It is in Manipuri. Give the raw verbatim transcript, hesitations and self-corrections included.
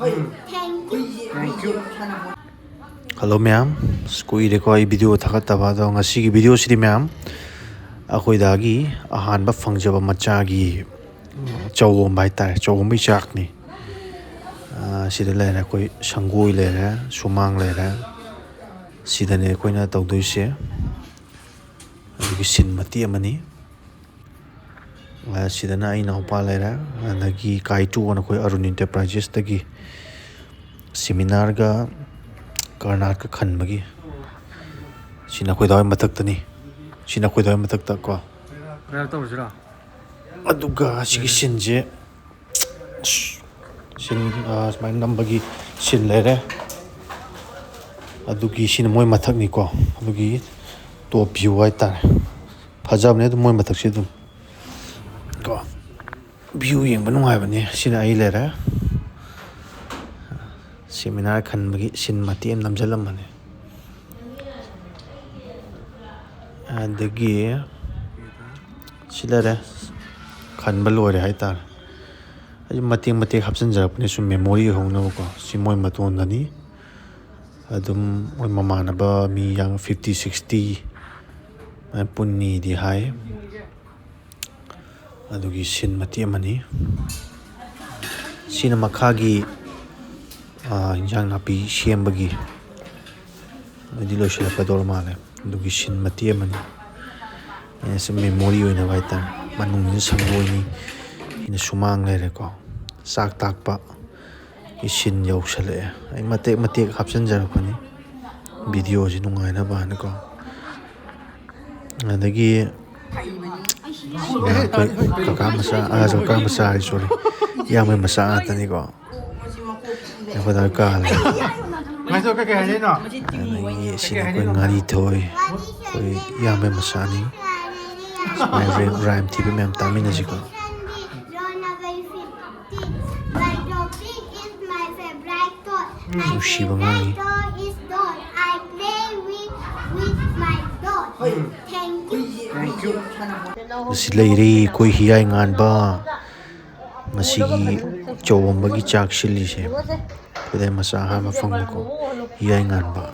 Thank you. Hello ꯃꯌꯥꯝ, ꯑꯁ, ꯀꯨꯏꯔꯦꯀꯣ ꯑꯩ ꯚꯤꯗꯤꯑꯣ ꯊꯥꯒꯠꯇꯕ꯫ ꯑꯗꯣ ꯉꯁꯤꯒꯤ ꯚꯤꯗꯤꯑꯣꯁꯤꯗꯤ ꯃꯌꯥꯝ, ꯑꯩꯈꯣꯏꯗꯒꯤ ꯑꯍꯥꯟꯕ ꯐꯪꯖꯕ ꯃꯆꯥꯒꯤ, ꯎꯝ, ꯆꯧ ꯑꯣꯝꯕ ꯍꯥꯏꯇꯥꯔꯦ, ꯆꯧ ꯑꯣꯝꯕꯒꯤ ꯆꯥꯛꯅꯤ꯫ ꯑꯥ, ꯁꯤꯗ ꯂꯩꯔꯦ, ꯑꯩꯈꯣꯏ ꯁꯪꯒꯣꯏ ꯂꯩꯔꯦ, ꯁꯨꯃꯥꯡ ꯂꯩꯔꯦ꯫ ꯁꯤꯗꯅꯦ ꯑꯩꯈꯣꯏꯅ ꯇꯧꯗꯣꯏꯁꯦ꯫ ꯑꯗꯨꯒꯤ ꯁꯤꯟ ꯃꯇꯦꯛ ꯑꯃꯅꯤ꯫ ꯑ, ꯁꯤꯗꯅ ꯑꯩ ꯏꯅꯥꯎꯄꯥ ꯂꯩꯔꯦ, ꯑꯗꯒꯤ ꯀꯥꯏ ꯇꯨ ꯑꯅ ꯑꯩꯈꯣꯏ ꯑꯔꯨꯟ ꯏꯟꯇꯔꯄ꯭ꯔꯥꯏꯖꯦꯁꯇꯒꯤ ꯁꯦꯃꯤꯅꯥꯔꯒ ꯀꯔꯅꯥꯠꯀ ꯈꯟꯕꯒꯤ꯫ ꯁꯤꯅ ꯑꯩꯈꯣꯏ ꯗꯥ ꯍꯣꯏ ꯃꯊꯛꯇꯅꯤ꯫ ꯁꯤꯅ ꯑꯩꯈꯣꯏ ꯗꯥ ꯍꯣꯏ ꯃꯊꯛꯇ ꯀꯣ꯫ ꯀꯩꯅꯣ ꯇꯧꯔꯁꯤꯔꯣ? ꯑꯗꯨꯒ ꯁꯤꯒꯤ ꯁꯤꯟꯁꯦ, ꯁꯤꯟ, ꯑ, ꯁꯨꯃꯥꯏꯅ ꯅꯝꯕꯒꯤ ꯁꯤꯟ ꯂꯩꯔꯦ꯫ ꯑꯗꯨꯒꯤ ꯁꯤꯅ ꯃꯣꯏ ꯃꯊꯛꯅꯤꯀꯣ꯫ ꯑꯗꯨꯒꯤ ꯇꯣꯞ ꯚ꯭ꯌꯨ ꯍꯥꯏꯇꯥꯔꯦ꯫ ꯐꯖꯕꯅꯦ ꯑꯗꯨꯝ ꯃꯣꯏ ꯃꯊꯛꯁꯦ ꯑꯗꯨꯝ ꯀꯣ꯫ ꯚ꯭ꯌꯨ ꯌꯦꯡꯕ ꯅꯨꯡꯉꯥꯏꯕꯅꯦ꯫ ꯁꯤꯅ ꯑꯩ ꯂꯩꯔꯦ꯫ ꯁꯦꯃꯤꯅꯥꯔ ꯈꯟꯕꯒꯤ ꯁꯤꯟ ꯃꯇꯦꯛ ꯑꯃ ꯅꯝꯁꯤꯜꯂꯝꯕꯅꯦ꯫ ꯑꯗꯒꯤ ꯁꯤ ꯂꯩꯔꯦ꯫ ꯈꯟꯕ ꯂꯣꯏꯔꯦ ꯍꯥꯏꯇꯥꯔꯦ꯫ ꯑꯩ ꯃꯇꯦꯛ ꯃꯇꯦꯛ ꯍꯥꯞꯆꯤꯟꯖꯔꯛꯄꯅꯦ ꯁꯨꯝ ꯃꯦꯃꯣꯔꯤ ꯑꯣꯏꯍꯧꯅꯕꯀꯣ꯫ ꯁꯤ ꯃꯣꯏ ꯃꯇꯣꯟꯗꯅꯤ꯫ ꯑꯗꯨꯝ ꯃꯣꯏ ꯃꯃꯥꯟꯅꯕ ꯃꯤ ꯌꯥꯡ ꯐꯤꯐꯇꯤ, ꯁꯤꯛꯁꯇꯤ ꯄꯨꯟꯅꯤꯗꯤ ꯍꯥꯏ꯫ ꯑꯗꯨꯒꯤ ꯁꯤꯟ ꯃꯇꯦꯛ ꯑꯃꯅꯤ꯫ ꯁꯤꯅ ꯃꯈꯥꯒꯤ, ꯑꯥ, ꯏꯟꯖꯥꯡ ꯅꯥꯄꯤ ꯁꯦꯝꯕꯒꯤ, ꯃꯣꯏꯗꯤ ꯂꯣꯏꯁꯤꯜꯂꯛꯀꯗꯧꯔ ꯃꯥꯜꯂꯦ꯫ ꯑꯗꯨꯒꯤ ꯁꯤꯟ ꯃꯇꯦꯛ ꯑꯃꯅꯤ꯫ ꯑꯩꯅ ꯁꯨꯝ ꯃꯦꯃꯣꯔꯤ ꯑꯣꯏꯅꯕ ꯍꯥꯏꯇꯥꯔꯦ꯫ ꯃꯅꯨꯡꯁꯤꯅ ꯁꯪꯒꯣꯏꯅꯤ꯫ ꯁꯤꯅ ꯁꯨꯃꯥꯡ ꯂꯩꯔꯦꯀꯣ꯫ ꯆꯥꯛ ꯇꯥꯛꯄ ꯒꯤ ꯁꯤꯟ ꯌꯧꯁꯜꯂꯛꯑꯦ꯫ ꯑꯩ ꯃꯇꯦꯛ ꯃꯇꯦꯛ ꯍꯥꯞꯆꯤꯟꯖꯔꯛꯄꯅꯤ ꯚꯤꯗꯤꯑꯣꯁꯤ ꯅꯨꯡꯉꯥꯏꯅꯕ ꯍꯥꯏꯅꯀꯣ꯫ ꯑꯗꯒꯤ ꯑꯩꯈꯣꯏ ꯀꯀꯥ ꯃꯆꯥ, ꯑ, ꯀꯀꯥ ꯃꯆꯥ ꯍꯥꯏ, ꯁꯣꯔꯤ, ꯏꯌꯥꯝꯕ ꯃꯆꯥ ꯉꯥꯛꯇꯅꯤꯀꯣ꯫ ꯑꯩꯈꯣꯏꯗ ꯀꯥ ꯂꯩ꯫ ꯉꯥꯏꯈꯣ, ꯀꯩ ꯀꯩ ꯍꯥꯏꯔꯤꯅꯣ? ꯑꯗꯒꯤ ꯁꯤꯅ ꯑꯩꯈꯣꯏ ꯉꯥꯔꯤ ꯊꯣꯏ, ꯑꯩꯈꯣꯏ ꯏꯌꯥꯝꯕ ꯃꯆꯥꯅꯤ꯫ ꯁꯨꯃꯥꯏꯅ ꯔꯥꯏꯝ ꯊꯤꯕ ꯃꯌꯥꯝ ꯇꯥꯃꯤꯟꯅꯁꯤꯀꯣ꯫ My topic is my favorite toy. My ꯅꯨꯡꯁꯤꯕ ꯉꯥꯡꯉꯤ꯫ Favorite toy is doll. I play with, with my doll. Thank you. ꯉꯁꯤ ꯂꯩꯔꯦ ꯑꯩꯈꯣꯏ ꯍꯤꯌꯥꯏ ꯉꯥꯟꯕ꯫ ꯉꯁꯤꯒꯤ ꯆꯧ ꯑꯃꯒꯤ ꯆꯥꯛ ꯁꯤꯜꯂꯤꯁꯦ꯫ ꯈꯨꯗꯩ ꯃꯆꯥ ꯑꯍꯥꯟꯕ ꯐꯪꯕꯀꯣ꯫ ꯌꯥꯏꯉꯟꯕ꯫